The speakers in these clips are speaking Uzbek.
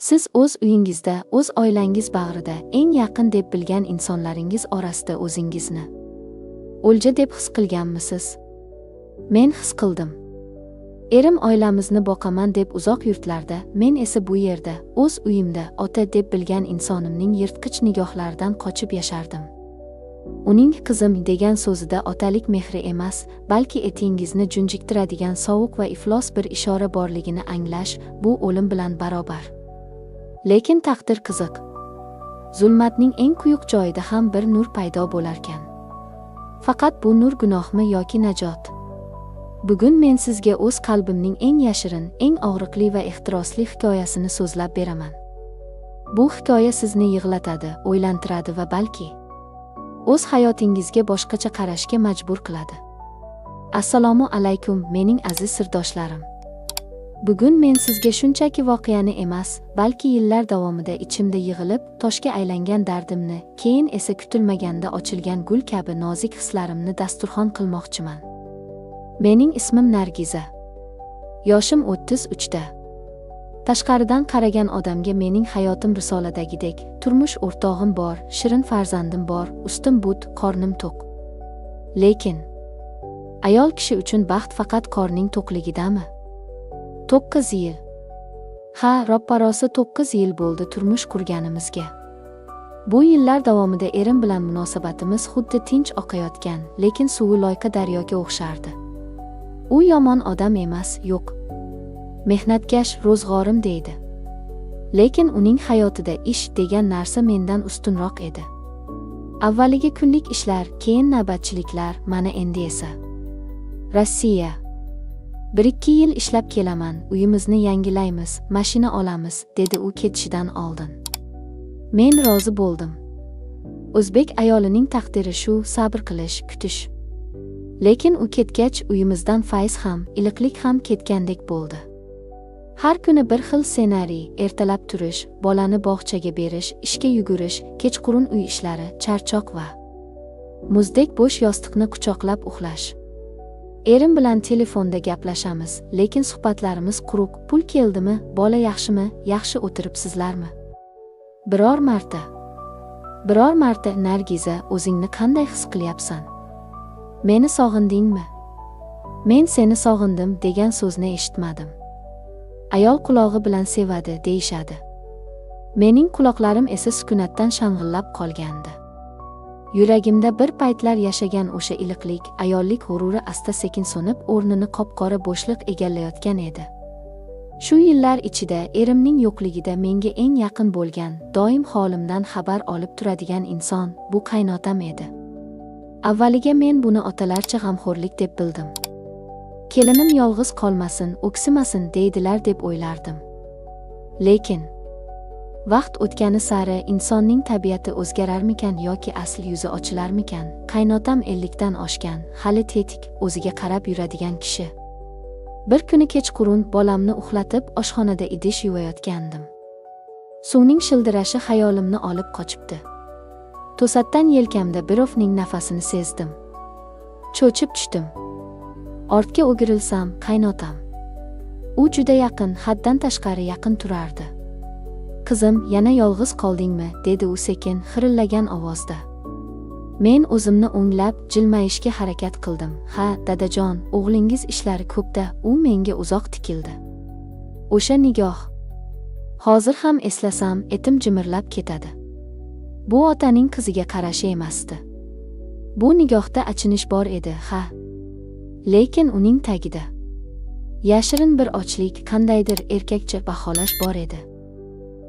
Siz o'z uyingizda, o'z oilangiz bag'rida eng yaqin deb bilgan insonlaringiz orasida o'zingizni o'lja deb his qilganmisiz? Men his qildim. Erim oilamizni boqaman deb uzoq yurtlarda, men esa bu yerda, o'z uyimda ota deb bilgan insonimning yirtqich nigohlaridan qochib yashardim. Uning qizim degan so'zida otalik mehri emas, balki etingizni junjiktiradigan sovuq va iflos bir ishora borligini anglash bu o'lim bilan barobar. Lekin taqdir qiziq. Zulmatning eng quyuq joyida ham bir nur paydo bo'larkan. Faqat bu nur gunohmi yoki najot? Bugun men sizga o'z qalbimning eng yashirin, eng og'riqli va ehtirosli hikoyasini so'zlab beraman. Bu hikoya sizni yig'latadi, o'ylantiradi va balki o'z hayotingizga boshqacha qarashga majbur qiladi. Assalomu alaykum, mening aziz sirdoshlarim. Bugun men sizga shunchaki voqeani emas, balki yillar davomida ichimda yig'ilib, toshga aylangan dardimni, keyin esa kutilmaganda ochilgan gul kabi nozik hislarimni dasturxon qilmoqchiman. Mening ismim Nargiza. Yoshim 33da. Tashqaridan qaragan odamga mening hayotim risoladagidek, turmush o'rtog'im bor, shirin farzandim bor, ustim but, qornim to'q. Lekin ayol kishi uchun baxt faqat qorning to'qligidami? 9 yil. Ha, roppa-rosa 9 yil bo'ldi turmush qurganimizga. Bu yillar davomida erim bilan munosabatimiz xuddi tinch oqayotgan, lekin suvi loyqa daryoga o'xshardi. U yomon odam emas, yo'q. Mehnatkash, ro'zg'orim deydi. Lekin uning hayotida ish degan narsa mendan ustunroq edi. Avvaliga kunlik ishlar, keyin navbatchiliklar, mana endi esa Rossiya. 1-2 yil ishlab kelaman, uyimizni yangilaymiz, mashina olamiz, dedi u ketishidan oldin. Men rozi bo'ldim. O'zbek ayolining taqdiri shu, sabr qilish, kutish. Lekin u ketgach uyimizdan fayz ham, iliqlik ham ketgandek bo'ldi. Har kuni bir xil ssenariy: ertalab turish, bolani bog'chaga berish, ishga yugurish, kechqurun uy ishlari, charchoq va muzdek bo'sh yostiqni quchoqlab uxlash. Erim bilan telefonda gaplashamiz, lekin suhbatlarimiz quruq. Pul keldimi, bola yaxshimi, yaxshi o'tiribsizlarmi? Biror marta Nargiza, o'zingni qanday his qilyapsan? Meni sog'indingmi? Men seni sog'indim degan so'zni eshitmadim. Ayol qulog'i bilan sevadi deyishadi. Mening quloqlarim esa sukunatdan shang'illab qolgandi. Yuragimda bir paytlar yashagan o'sha iliqlik, ayollik g'ururi asta-sekin so'nib, o'rnini qop-qora bo'shliq egallayotgan edi. Shu yillar ichida erimning yo'qligida menga eng yaqin bo'lgan, doim holimdan xabar olib turadigan inson bu qaynotam edi. Avvaliga men buni otalarcha g'amxo'rlik deb bildim. Kelinim yolg'iz qolmasin, o'ksimasin deydilar deb o'ylardim. Lekin vaqt o'tgani sari insonning tabiati o'zgararmikan yoki asl yuzi ochilarmikan? Qaynotam 50 dan oshgan, hali tetik, o'ziga qarab yuradigan kishi. Bir kuni kechqurun bolamni uxlatib, oshxonada idish yuvayotgandim. Suvning shildirashi xayolimni olib qochibdi. To'satdan yelkamda birovning nafasini sezdim. Cho'chib tushdim. Ortga o'girilsam, qaynotam. U juda yaqin, haddan tashqari yaqin turardi. Qizim, yana yolg'iz qoldingmi? dedi u sekin, xirillagan ovozda. Men o'zimni o'nglab, jilmayishga harakat qildim. Ha, dadajon, o'g'lingiz ishlari ko'pda. U menga uzoq tikildi. O'sha nigoh. Hozir ham eslasam, etim jimirlab ketadi. Bu otaning qiziga qarashi emasdi. Bu nigohda achinish bor edi, ha. Lekin uning tagida yashirin bir ochlik, qandaydir erkakcha baholash bor edi.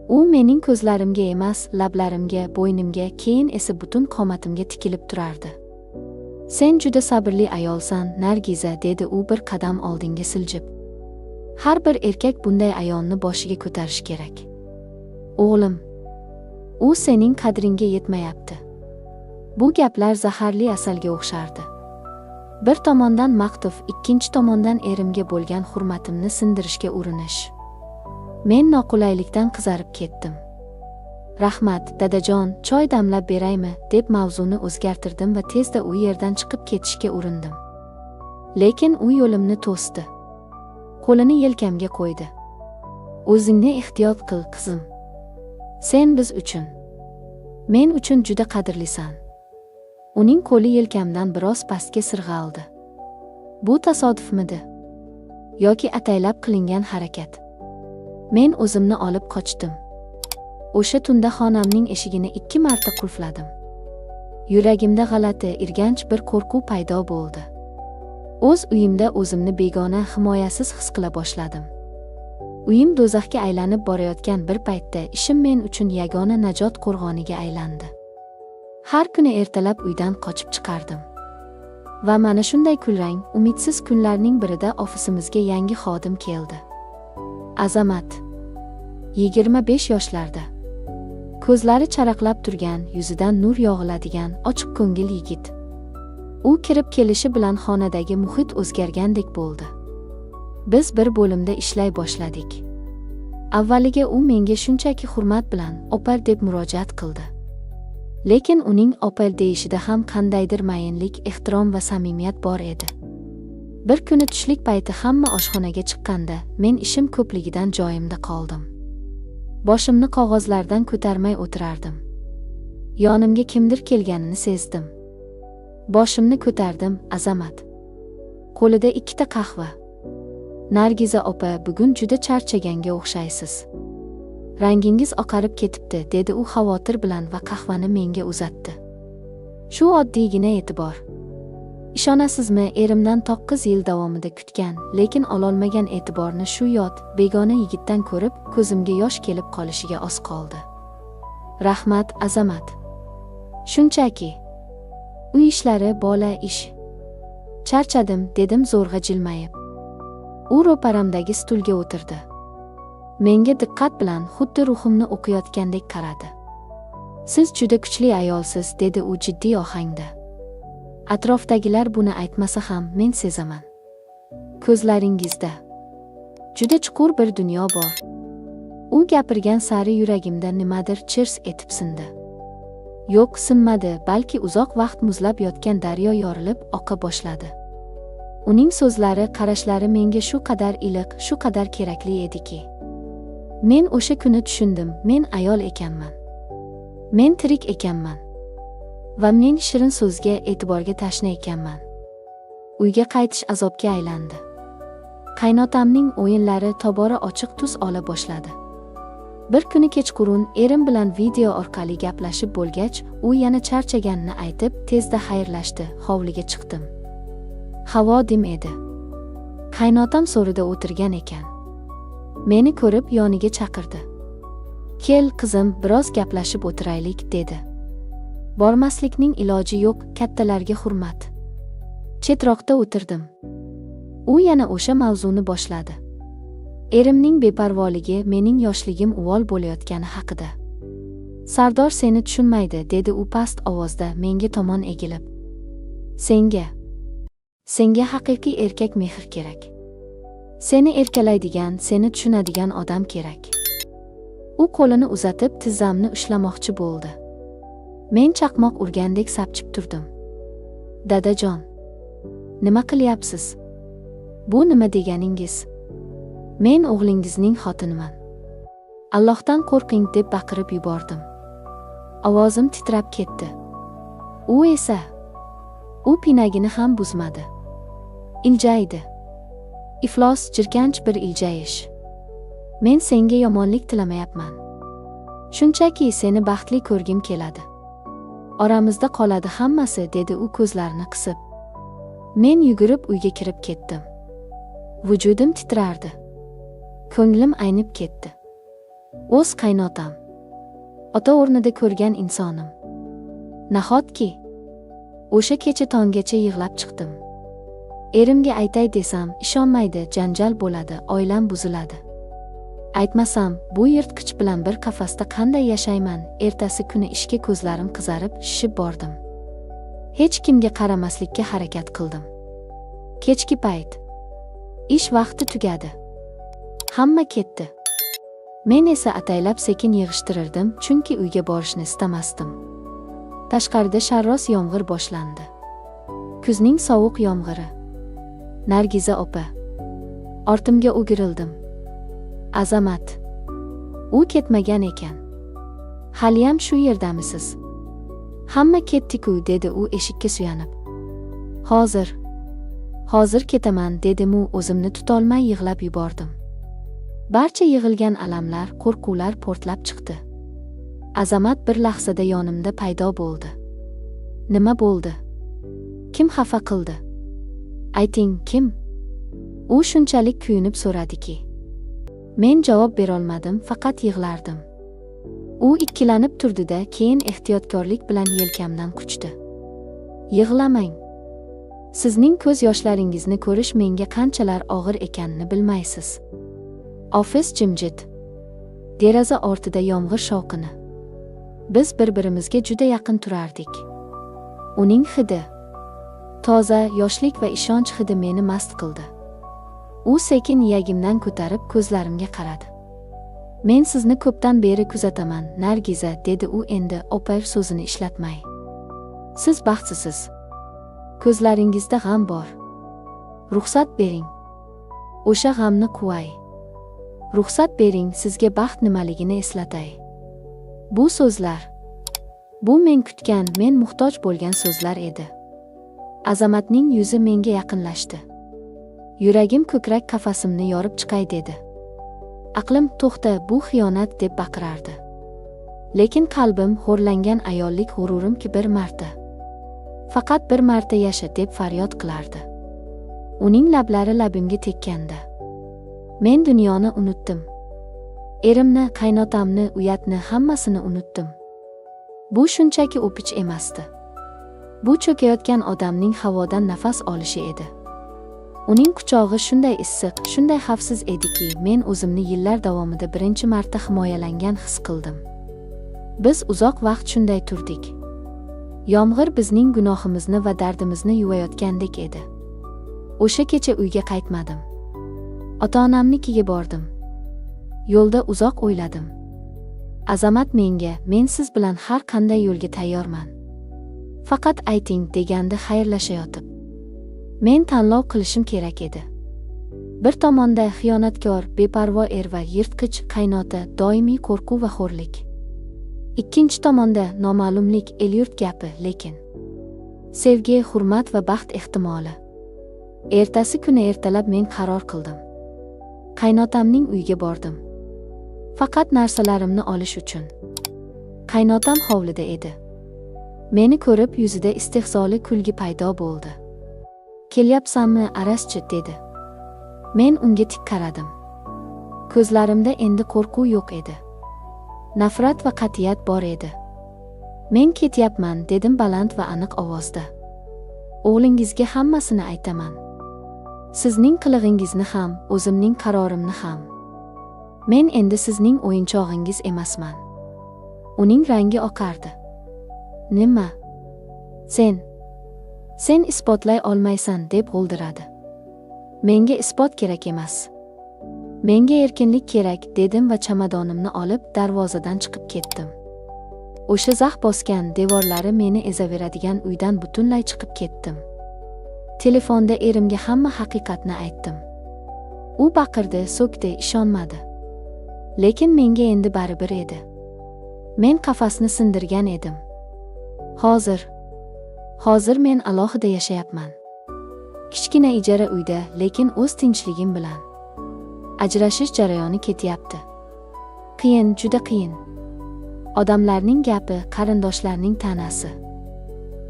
U mening ko'zlarimga emas, lablarimga, bo'ynimga, keyin esa butun qomatimga tikilib turardi. Sen juda sabrli ayolsan, Nargiza, dedi u bir qadam oldinga siljib. Har bir erkak bunday ayolni boshiga ko'tarish kerak. O'g'lim, u sening qadringga yetmayapti. Bu gaplar zaharli asalga o'xshardi. Bir tomondan maqtov, ikkinchi tomondan erimga bo'lgan hurmatimni sindirishga urinish. Men noqulaylikdan qizarib ketdim. Rahmat, dadajon, choy damlab beraymi, deb mavzuni o'zgartirdim va tezda u yerdan chiqib ketishga urindim. Lekin u yo'limni to'sdi. Qo'lini yelkamga qo'ydi. O'zingni ehtiyot qil, qizim. Sen biz uchun, men uchun juda qadrlisan." Uning qo'li yelkamdan biroz pastga sirg'aldi. Bu tasodifmidi yoki ataylab qilingan harakat? Men o'zimni olib qochdim. O'sha tunda xonamning eshigini 2 marta qulfladim. Yuragimda g'alati, irganch bir qo'rquv paydo bo'ldi. O'z uyimda o'zimni begona, himoyasiz his qila boshladim. Uyim do'zaxga aylanib borayotgan bir paytda ishim men uchun yagona najot qo'rg'oniga aylandi. Har kuni ertalab uydan qochib chiqardim. Va mana shunday kulrang, umidsiz kunlarning birida ofisimizga yangi xodim keldi. Azamat. 25 yoshlarda. Ko'zlari charaqlab turgan, yuzidan nur yog'iladigan, ochiq ko'ngil yigit. U kirib kelishi bilan xonadagi muhit o'zgargandek bo'ldi. Biz bir bo'limda ishlay boshladik. Avvaliga u menga shunchaki hurmat bilan "opa" deb murojaat qildi. Lekin uning "opa" deyishida ham qandaydir mayinlik, ehtirom va samimiyat bor edi. Bir kuni tushlik payti hamma oshxonaga chiqqanda, men ishim ko'pligidan joyimda qoldim. Boshimni qog'ozlardan ko'tarmay o'tirardim. Yonimga kimdir kelganini sezdim. Boshimni ko'tardim, Azamat. Qo'lida 2 ta qahva. "Nargiza opa, bugun juda charchaganga o'xshaysiz. Rangingiz oqarib ketibdi", dedi u xavotir bilan va qahvani menga uzatdi. Shu oddiygina e'tibor. Ishonasizmi, erimdan 9 yil davomida kutgan, lekin ololmagan e'tiborni shu yot, begona yigitdan ko'rib, ko'zimga yosh kelib qolishiga oz qoldi. "Rahmat, Azamat. Shunchaki. Uy ishlari, bola, ish. Charchadim", dedim zo'rg'a jilmayib. U ro'paramdagi stulga o'tirdi. Menga diqqat bilan, xuddi ruhimni o'qiyotgandek qaradi. "Siz juda kuchli ayolsiz", dedi u jiddiy ohangda. "Atrofdagilar buni aytmasa ham men sezaman. Ko'zlaringizda juda chuqur bir dunyo bor." U gapirgan sari yuragimda nimadir chirs etib sindi. Yo'q, sinmadi, balki uzoq vaqt muzlab yotgan daryo yorilib oqa boshladi. Uning so'zlari, qarashlari menga shu qadar iliq, shu qadar kerakli ediki. Men o'sha kuni tushundim, men ayol ekanman. Men tirik ekanman. Va men shirin so'zga, e'tiborga tashna ekanman. Uyga qaytish azobga aylandi. Qaynotamning o'yinlari tobora ochiq tus ola boshladi. Bir kuni kechqurun erim bilan video orqali gaplashib bo'lgach, u yana charchaganini aytib, tezda xayrlashdi, hovliga chiqdim. Havo dim edi. Qaynotam so'rida o'tirgan ekan. Meni ko'rib yoniga chaqirdi. "Kel, qizim, biroz gaplashib o'tiraylik", dedi. Bormaslikning iloji yo'q, kattalarga hurmat. Chetroqda o'tirdim. U yana o'sha mavzuni boshladi. Erimning beparvoligi, mening yoshligim uvol bo'layotgani haqida. "Sardor seni tushunmaydi", dedi u past ovozda menga tomon egilib. Senga haqiqiy erkak mehr kerak. Seni erkalaydigan, seni tushunadigan odam kerak." U qo'lini uzatib tizzamni ushlamoqchi bo'ldi. Men chaqmoq urgandek sapchib turdim. "Dadajon, nima qilyapsiz? Bu nima deganingiz? Men o'g'lingizning xotiniman. Allohdan qo'rqing", deb baqirib yubordim. Ovozim titrab ketdi. U esa, u pinagini ham buzmadi. Iljaydi. Iflos, jirkanch bir iljayish. "Men senga yomonlik tilamayapman. Shunchaki seni baxtli ko'rgim keladi. Oramizda qoladi hammasi", dedi u ko'zlarini qisib. Men yugurib uyga kirib ketdim. Vujudim titrardi. Ko'nglim aynib ketdi. O'z qaynotam. Ota o'rnida ko'rgan insonim. Nahotki? O'sha kecha tonggacha yig'lab chiqdim. Erimga aytay desam, ishonmaydi, janjal bo'ladi, oilam buziladi. Aytmasam, bu yirtqich bilan bir qafasda qanday yashayman? Ertasi kuni ishga ko'zlarim qizarib, shishib bordim. Hech kimga qaramaslikka harakat qildim. Kechki payt. Ish vaqti tugadi. Hamma ketdi. Men esa ataylab sekin yig'ishtirirdim, chunki uyga borishni istamasdim. Tashqarida sharros yomg'ir boshlandi. Kuzning sovuq yomg'iri. "Nargiza opa." Ortimga o'girildim. Azamat. U ketmagan ekan. Haliyam shu yerdamisiz? Hamma ketdi-ku, dedi u eshikka suyanib. Hozir. Hozir ketaman, dedim-u o'zimni tutolmay yig'lab yubordim. Barcha yig'ilgan alamlar, qo'rquvlar portlab chiqdi. Azamat bir lahzada yonimda paydo bo'ldi. Nima bo'ldi? Kim xafa qildi? Ayting, kim? U shunchalik kuyunib so'radiki. Men javob berolmadim, faqat yig'lardim. U ikkilanib turdi-da, keyin ehtiyotkorlik bilan yelkamdan quchdi. Yig'lamang. Sizning ko'z yoshlaringizni ko'rish menga qanchalar og'ir ekanini bilmaysiz. Ofis jimjit. Deraza ortida yomg'ir shovqini. Biz bir-birimizga juda yaqin turardik. Uning hidi, toza, yoshlik va ishonch hidi meni mast qildi. U sekin iyagimdan ko'tarib ko'zlarimga qaradi. Men sizni ko'pdan beri kuzataman, Nargiza, dedi u endi opa so'zini ishlatmay. Siz baxtsizsiz. Ko'zlaringizda g'am bor. Ruxsat bering. O'sha g'amni quvay. Ruxsat bering, sizga baxt nimaligini eslatay. Bu so'zlar. Bu men kutgan, men muhtoj bo'lgan so'zlar edi. Azamatning yuzi menga yaqinlashdi. Yuragim ko'krak qafasimni yorib chiqay dedi. Aqlim to'xta, bu xiyonat deb baqirardi. Lekin qalbim xo'rlangan ayollik g'ururimki bir marta. Faqat bir marta yasha deb faryod qilardi. Uning lablari labimga tekkanda. Men dunyoni unutdim. Erimni, qaynotamni, uyatni hammasini unutdim. Bu shunchaki o'pich emasdi. Bu cho'kayotgan odamning havodan nafas olishi edi. Uning quchog'i shunday issiq, shunday xavfsiz ediki, men o'zimni yillar davomida birinchi marta himoyalangan his qildim. Biz uzoq vaqt shunday turdik. Yomg'ir bizning gunohimizni va dardimizni yuvayotgandek edi. O'sha kecha uyga qaytmadim. Ota-onamnikiga bordim. Yo'lda uzoq o'yladim. Azamat menga, men siz bilan har qanday yo'lga tayyorman. Faqat ayting, degandi xayrlashayotib. Men tanlov qilishim kerak edi. Bir tomonda xiyonatkor, beparvo er va yirtqich qaynota, doimiy qo'rquv va xo'rlik. Ikkinchi tomonda noma'lumlik, el-yurt gapi, lekin sevgi, hurmat va baxt ehtimoli. Ertasi kuni ertalab men qaror qildim. Qaynotamning uyiga bordim. Faqat narsalarimni olish uchun. Qaynotam hovlida edi. Meni ko'rib yuzida istehzoli kulgi paydo bo'ldi. Kelyapsanmi, Arazchi, dedi. Men unga tik qaradim. Ko'zlarimda endi qo'rquv yo'q edi. Nafrat va qat'iyat bor edi. Men ketyapman, dedim baland va aniq ovozda. O'g'lingizga hammasini aytaman. Sizning qilig'ingizni ham, o'zimning qarorimni ham. Men endi sizning o'yinchog'ingiz emasman. Uning rangi oqardi. Nima? Sen isbotlay olmaysan, deb g'o'ldiradi. Menga isbot kerak emas. Menga erkinlik kerak, dedim va chamadonimni olib darvozadan chiqib ketdim. O'sha zax bosgan devorlari meni ezaveradigan uydan butunlay chiqib ketdim. Telefonda erimga hamma haqiqatni aytdim. U baqirdi, so'kdi, ishonmadi. Lekin menga endi baribir edi. Men qafasni sindirgan edim. Hozir men alohida yashayapman. Kichkina ijara uyda, lekin o'z tinchligim bilan. Ajrashish jarayoni ketyapti. Qiyin, juda qiyin. Odamlarning gapi, qarindoshlarning ta'nasi.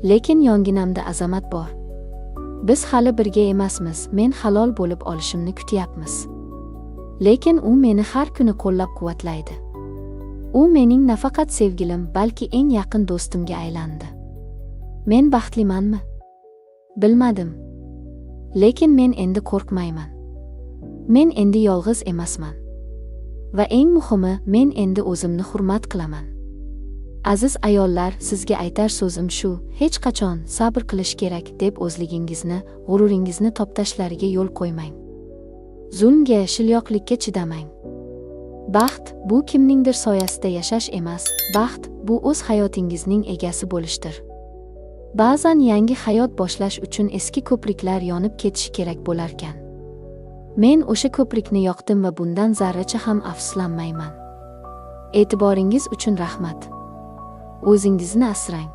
Lekin yonginamda Azamat bor. Biz hali birga emasmiz, men halol bo'lib olishimni kutyapmiz. Lekin u meni har kuni qo'llab-quvvatlaydi. U mening nafaqat sevgilim, balki eng yaqin do'stimga aylandi. Men baxtlimanmi? Bilmadim. Lekin men endi qo'rqmayman. Men endi yolg'iz emasman. Va eng muhimi, men endi o'zimni hurmat qilaman. Aziz ayollar, sizga aytar so'zim shu, hech qachon sabr qilish kerak deb o'zligingizni, g'ururingizni toptashlariga yo'l qo'ymang. Zulmga, shilyoqlikka chidamang. Baxt bu kimningdir soyasida yashash emas, baxt bu o'z hayotingizning egasi bo'lishdir. Ba'zan yangi hayot boshlash uchun eski ko'priklar yonib ketishi kerak bo'larkan. Men o'sha ko'prikni yoqdim va bundan zarracha ham afsuslanmayman. E'tiboringiz uchun rahmat. O'zingizni asrang.